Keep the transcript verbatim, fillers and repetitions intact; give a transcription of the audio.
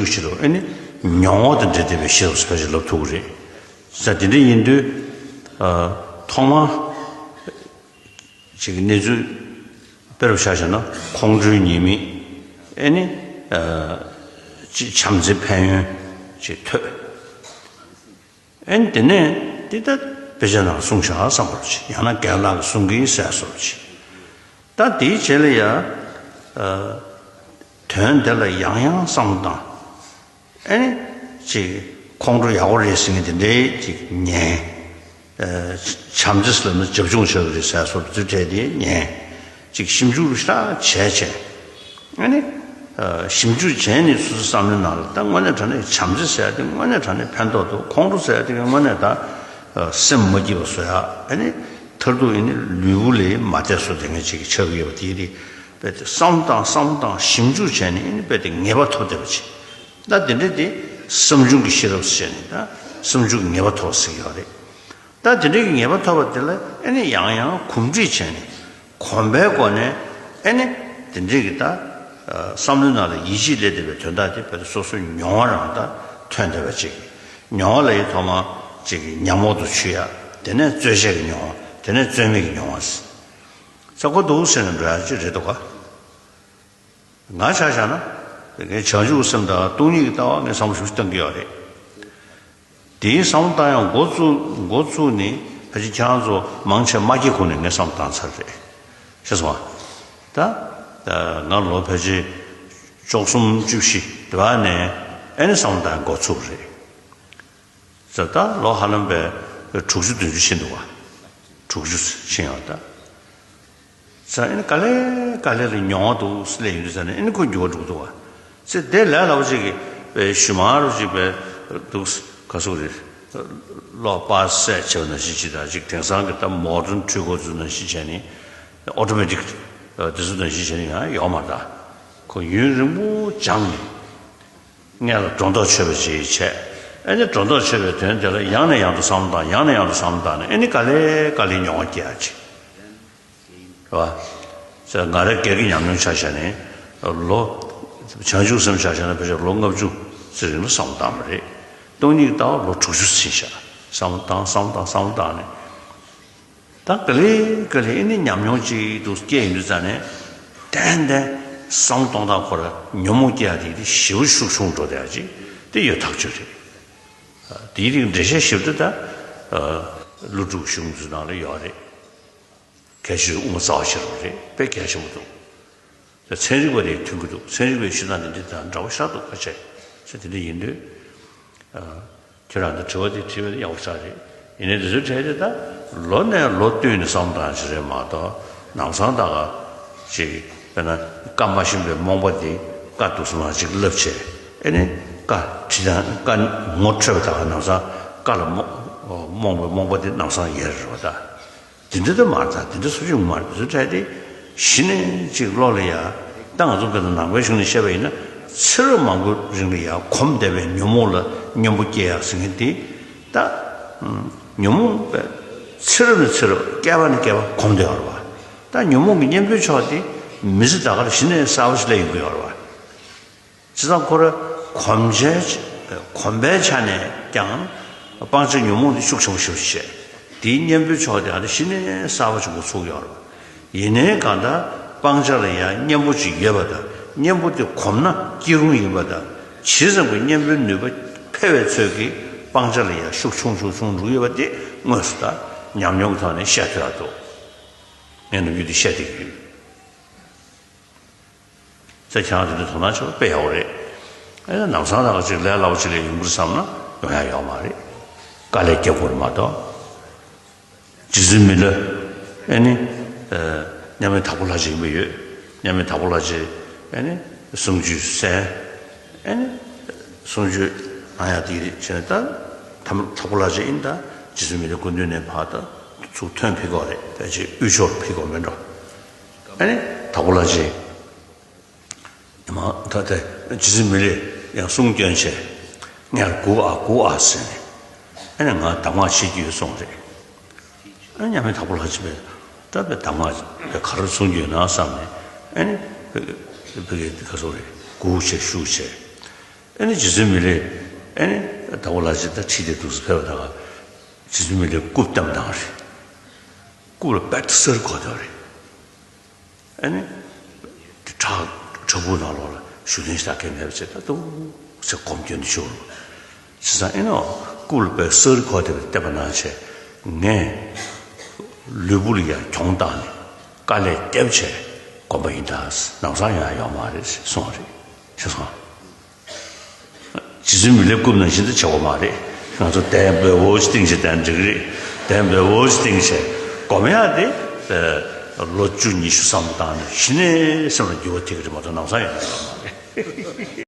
ཞིག་ལ་ཨ་ནི་མྱོང་བ་དང་འབྲེལ་བསྡད་པའི་ཤེས་རབ་ཟེར་ཕལ་ཆེར་ལབ་ཐུབ་ཀྱི་རེད། ས་དེ་འདྲ་ཡིན་དུས་ཨ་ཐོག་མ་ཅིག་གནས་ཚུལ་དཔེ་རུ་ཆ་བཞག་ན་ཁོང་ཁྲོའི་ཉེས་དམིགས་ཨ་ནི་ཨ་ཅིག་བྱམས་བརྩེའི་ཕན་ཡོན་ཅིག་ཐོས། ཨེ་ནི་དེ་ནས་འདི་ལྟ་དཔེ་ཆ་ནང་གསུངས་བཞག་བསམ་པ་རེད། ཡང་ན་རྒན་ལགས་ཀྱིས་གསུང་གིན་ཟེར་བཟོ་འདྲ་ཅིག་ད་དེའི་རྗེས་ལ་ཡ། ཨ། དོན་དེ་ལ་ཡང་ཡང་བསམ་བློ་བཏང་། ཨེ་ནི་ཅིག་ཁོང་ཁྲོ་ཡག་པོ་རེད་ཟེར་མཁན་དེ་འདྲའི་ཅིག་ཉན། ཨ། བྱམས་བརྩེ་ཟེར་ན་རྒྱབ་ལྗོངས་བྱ་གི་རེད་ཟེར་བཟོ་འདྲ་ཅིག་དེ་ཉན། ཅིག་ཞིབ་འཇུག་རུ་ཤ་བྱས་བྱས། ཨ་ནི། ཨ། ཞིབ་འཇུག་བྱས་ནས་སོ་སོའི་བསམ་བློའི་ནང་ལ་ད་དངོས་གནས་དྲང་གནས་བྱམས་བརྩེ་ཟེར་ཡ་དེ་དངོས་གནས་དྲང་གནས་ཕན་ཐོགས་འདུག་ཁོང་ཁྲོ་ཟེར་ཡ་དེ་དངོས་གནས་ད། ཨ། སེམས་མ་སྐྱིད་པ་བཟོ་ཡ། ཨ་ནི། མཐར་ཐུག་ཨ་ནི་ལུས་པོ་ལ་མ་བདེ་བཟོ་བསྡད་མཁན་ཅིག་ཆགས་ཀྱི་ཡོད་པ་དེ་རེད། རྦད་དེ་བསམ་བློ་བཏང་བསམ་བློ་བཏང་ཞིབ་འཇུག་བྱས་ནས་ཨ་ནི་རྦད་དེ་ངེས་པ་ཐོབ་བསྡད་པ་ཅིག་ད་དེ་འདྲ་དེ་བསམ་བྱུང་གི་ཤེས་རབ་ཟེར་ནས་ད་བསམ་བྱུང་གི་ངེས་པ་ཐོབ་ཟེར་གྱི་ཡོད་རེད། ད་དེ་འདྲའི་གི་ངེས་པ་ཐོབ་པ་དེ་ལ་ཨ་ནི་ཡང་ཡང་གོམས་འདྲིས་བྱས་ནས་གོམས་པའི་སྒོ་ནས་ཨ་ནི་དེ་འདྲའི་གི་ད་བསམ་བློའི་ནང་ལ་ཡིད་ཆེས་སླེབས་བསྡད་པའི་དོན་དག་དེ་བས་སོ་སོའི་མྱོང་བ་རང་ད་ཐོན་བསྡད་པ་ཅིག་མྱོང་བ་ལ་ཡི་ཐོག་མ་ཅིག་གི་ཉམས་འོག་ཏུ་ཆུད་ཡ། དེ་ནས་རྩོལ་བྱེད་ཀྱི་མྱོང་བ། དེ་ནས་རྩོལ་མེད་ཀྱི་མྱོང་བ། ས་གོ་འདུག་ཟེར་ནས་འགྲོ་ཡ་ཅིག་རེད་འདུག་ག་ང་ཆ་བཞག་ན། ངའི་བྱང་ཆུབ་སེམས་དང་སྟོང་ཉིད་ཀྱི་ལྟ་བ་ངས་བསམ་བློ་ཞིབ་ཞིབ་བཏང་གི་ཡོད་རེད། དེའི་བསམ་བློ་བཏང་ཡང་འགོ་བཙུགས་འགོ་བཙུགས་ནས་ཕལ་ཆེར་ཁྱེད་རང་ཚོ་མང་ཆེ་མ་སྐྱེས་གོང་ནས་ངས་བསམ་བློ་བཏང་ཚར་རེད། ཤེས་སོང་ང་། ད་ང་ལོ་ཕལ་ཆེར་བཅུ་གསུམ་བཅུ་བཞི་དེ་བ་ནས་ཨེ་ནས་བསམ་བློ་བཏང་ཡང་འགོ་ཚུགས་རེད། ད་ལོ་ཧ་ལམ་པའི་དྲུག་ཅུ་བདུན་ཅུ་ཕྱིན་འདུག་བ། དྲུག་ཅུ་ཕྱིན་ཡོད་ད། ས་ཨེ་ནི་དཀའ་ལས་དཀའ་ལས་ལ་མྱོང་བ་འདུག་སླེབས་ཡོང་དུས་ས་ནས་ཨེ་ནི་ཁོ་འགྱུར་བ་འགྲོ་གི་འདུག་བ། ཚེ་འདས་ལས་སླ་པོ་ཅིག་གི་པའི་ཞུ་མ་རུ་ཅིག་པའི་འདུག་ག་སུ་རེད། གློག་པར་སེ་བྱས་པ་ནང་བཞིན་ཅིག་དང་ཅིག་དེང་སང་གི་ད་མོ་ཌན་འཕྲུལ་འཁོར་ཚོ་ནང་བཞིན་བྱས་ནས་ཨོ་ཊོ་མེ་ཊིག་དེ་ཚོ་ནང་བཞིན་བྱས་ནས་ཡང་ཡོག་མ་རེད་ད། ཁོ་ཡུན་རིང་པོ་སྦྱངས་ནས། སྔོན་ལ་སྒྲོ་འདོགས་ཆོད་པ་ཅིག་བྱས། ཨ་ནི་སྒྲོ་འདོགས་ཆོད་པའི་དོན་དེ་ལ་ཡང་ནས་ཡང་དུ་བསམ་བློ་བཏང་ཡང་ནས་ཡང་དུ་བསམ་བློ་བཏང་ནས་ཨ་ནི་དཀའ་ལས་དཀའ་ལས་མྱོང་བ་སྐྱེ་ཡ་ཅིག་རེད་བ། ང་རང་སྒེར་གྱི་ཉམས་མྱོང་ཆ་བཞག་ནས་ལོ། བྱང་ཆུབ་སེམས་ཆ་བཞག་ན་ཕལ་ཆེར་ལོ་ལྔ་བཅུ་ཙམ་རིང་ལ་བསམ་བློ་བཏང་བ་རེད། སྟོང་ཉིད་ཀྱི་ལྟ་བ་ལོ་དྲུག་ཅུ་ཕྱིན་ཤག་བསམ་བློ་བཏང་བསམ་བློ་བཏང་བསམ་བློ་བཏང་ནས། ད་ག་ལེ་ག་ལེ་ཨེ་ནི་ཉམས་མྱོང་ཅིག་ཏུ་སྐྱེས་ཡོང་དུས་ཙ་ནས་ཏན་ཏན་བསམ་བློ་གཏོང་སྟངས་ཁོ་ར་ཉོན་མོངས་སྐྱེ་ཡ་དེ་དེ་ཞེ་པོ་ཤུགས་ཆུང་འགྲོ་བསྡད་ཡ་ཅིག་དེ་ཡོད་ཐག་ཆོད་རེད། དེའི་རིགས་འགྲེལ་བཤད་ཞིབ་ཏུ་ད་ཀླུ་སྒྲུབ་གཞུང་ཚོའི་ནང་ལ་ཡོད་རེད། གལ་ཆེ་དབུ་མ་རྩ་བ་ཆེ་རུ་རེད་དཔེ་གལ་ཆེན་པོ་འདུག་ཚན་རིག་པ་དེ་མཐུན་གྱི་འདུག་ཚན་རིག་པའི་ཞུ་སྟངས་དེ་འདི་དང་འདྲ་བོ་ཤ་སྟག་ཁ་ཆེ་ཚེ་དེ་འདྲ་ཡིན་དུས། ཁྱེད་རང་ཚོ་དྲི་བ་དེ་དྲིས་པ་དེ་ཡག་པོ་ཞེ་དྲག་རེད། ཡིན་ནའི་འདི་ཚོའི་གྲས་དེ་ད་ལོ་ནས་ལོ་བསྟུད་ནས་བསམ་བཏང་ཞིག་རེད་མ་གཏོགས་ནམ་སང་ད་ག་ཅིག་དཔེར་ན་བཀའ་མ་ཤེས་པའི་རྨོངས་པ་དེ་བཀའ་འདུག་སེ་མར་ཅིག་བསླབ་བྱས་ཨེ་ནི་བཀའ་ཁྲིད་དང་བཀའ་ངོ་འཕྲོད་པ་ད་ག་ནམ་སང་བཀའ་ལ་རྨོངས་རྨོངས་པའི་རྨོངས་པ་དེ་ནམ་སང་ཡལ་རེད་བ་ད། དེ་འདྲ་ད་མ་རེད་ད། དེ་འདྲ་སུ་ཞིག་མ་རེད། དེ་ཚོ་གྲས་དེ་གཞི་ནས་ཅིག་བློ་ལ་ཡ། ད་ང་ཚོ་དཔེར་ན་ནང་པའི་གཞུང་ནས་བཤད་པ་ཡིན་ན་ཚེ་རབས་མང་པོའི་རིང་ལ་ཡ་གོམས་བསྡད་པའི་ཉོན་མོངས་ལ་གཉེན་པོ་སྐྱེ་ཡག་ཟེར་མཁན་དེ། ད་ཉོན་མོངས་པའི་ཚེ་རབས་ནས་ཚེ་རབས་བསྐལ་པ་ནས་བསྐལ་པ་གོམས་བསྡད་ཡོད་རེད་བ། ད་ཉོན་མོངས་ཀྱི་གཉེན་པོའི་ཕྱོགས་དེ་མི་ཚེ་ད་ག་ལ་གཞི་ནས་གསར་པ་ཞིག་སླེབས་ཡོང་གི་ཡོད་རེད་བ། བྱས་ཙང་ཁོ་ར་གོམས་བྱའི་གོམས་པའི་ཆ་ནས་ཀྱང་སྤང་བྱ་ཉོན་མོངས་འདི་ཤུགས་ཆེན་པོ་ཞེ་པོ་ཅིག་བྱས། དེའི་གཉེན་པོའི་ཕྱོགས་དེ་ཨ་ནི་གཞི་ནས་གསར་པ་ཞིག་འགོ་ཚུགས་ཡོད་རེད། ཡིན་ནའི་གང་ལྟར་སྤང་བྱ་ལ་ཡང་གཉེན་པོ་ཅིག་ཡོད་པ་དང་གཉེན་པོ་དེ་གོམས་ན་སྐྱེ་རུང་ཡིན་པ་དང་ཇི་ཙམ་གྱི་གཉེན་པོའི་ནུས་པ་འཕེལ་བའི་ཚོད་ཀྱིས་སྤང་བྱ་ལ་ཡང་ཤུགས་ཆུང་ཆུང་ཆུང་འགྲོ་གི་ཡོད་པ་དེ་དངོས་སུ་ད་ཉམས་མྱོང་གི་ཐོག་ནས་བཤད་ཐུབ་ཡག་འདུག་ངས་ནམ་རྒྱུན་དེ་བཤད་བསྡད་ཀྱི་ཡོད། ཚེ་ཁྱེད་རང་དེ་འདྲ་དོ་སྣང་བྱེད་པ་དཔེ་ཡག་པོ་རེད། ཨེ་ནམ་སང་ད་ག་ཅིག་ལས་སླ་པོ་ཅིག་ལས་ཡོང་གི་རེད་བསམ་ན་ཡོང་ཡག་ཡོད་མ་རེད། དཀའ་ལས་རྒྱག་དགོས་རེད་མ་གཏོགས། རྗེ་བཙུན་མི་ལ་ཨེ་ནི། མཉམ་མེད་དྭགས་པོ་ལྷ་རྗེ་ཡིན་པ་ཡོད། མཉམ་མེད་དྭགས་པོ་ལྷ་རྗེ་ཨེ་ནི། གསུང་ཆོས་གསན། ཨེ་ནི། གསུང་ཆོས་གནང་ཡག་དེ་རེད་བྱས་ནས་ད། དྭགས་པོ་ལྷ་རྗེ་ཡིན་ད། རྗེ་བཙུན་མི་ལའི་སྐུ་མདུན་ནས་ཕར་ད་ཚུར་ཐོན་ཕེབས་དགོས་རེད་ཕལ་ཆེར་དབུས་ཕྱོགས་ལ་ཕེབས་དགོས་མེད་འགྲོ། ཨ་ནི་དྭགས་པོ་ལྷ་རྗེ། ཉི་མ་ད་ལྟ་རྗེ་བཙུན་མི་ལས་ཡང་གསུང་སྐྱོན་བྱས། ངས་སྒུག་ཨ་སྒུག་ཨ་ཟེར་ནས། ཨ་ནི་ང་གདམས་ངག་བྱེད་ཀྱི་ཡོད་གསུངས་རེད། ཨ་ནི་མཉམ་མེད་དྭགས་པོ་ལྷ་རྗེ་པས་ད་དཔེ་གདམས་ངག་དཔེ་ག་རེ་གསུང་རྒྱུ་ཡོད་ན་བསམ་ནས། ཨ་ནི་དཔེ་དཔེ་ག་སོ་རེད་སྒུག་བྱས་བཞུགས་བྱས། ཨེ་ནི་རྗེ་བཙུན་མི་ལས་ཨེ་ནི་ཟླ་བོ་ལ་ཅིག་ད་ཁྲིད་དེ་འདུག་སེ་ཕེབས་པ་ད་ག་རྗེ་བཙུན་མི་ལས་རྐུབ་བསྟན་བཏང་རེད། རྐུབ་ལ་རྦད་དེ་སར་གོ་བསྡད་རེད། ཨ་ནི། དེ་བྲག་བྲག་ཕུག་ནང་ལོགས་ལ་བཞུགས་གདན་ཞིག་ད་གས་མེད་པ་བྱས་ད་ཏོག་ཙེ་སྒོམ་སྐྱོན་དུ་ཤོར། བྱས་ཙང་ཨེ་ནོ། རྐུབ་ལ་དཔེ་སར་གོ་བསྡད་པ་བལྟས་པ་ན་བྱས། ངས་ལུས་པོ་ལ་ཡང་གྱོང་བཏང་ནས་དཀའ་ལས་བརྒྱབ་བྱས་སྒོམ་པ་ཡིན་ད། ལམ་སང་ཡང་ཡོང་མ་རེད་གསུངས་པ་རེད། བྱས་ཙང་། རྗེ་བཙུན་མི་ལའི་རྐུབ་ནང་བཞིན་དུ་བྱེད་དགོས་མ་རེད། ང་ཚོ་གདན་འབེལ་པོ་ཞིག་བཏིང་བྱས་གདན་འགྲིག་རེད། གདན་འབེལ་པོ་ཞིག་བཏིང་བྱས་སྒོམ་ཡག་དེ། ལོ་བཅུ་ཉི་ཤུ་ཙམ་བཏང་ནས་གཞི་ནས་སེམས་ལ་འགྱུར་བ་ཐེབས་ཀྱི་རེད་མ་གཏོགས་ནམ་སང་ཡོང་ཡག་མ་རེད།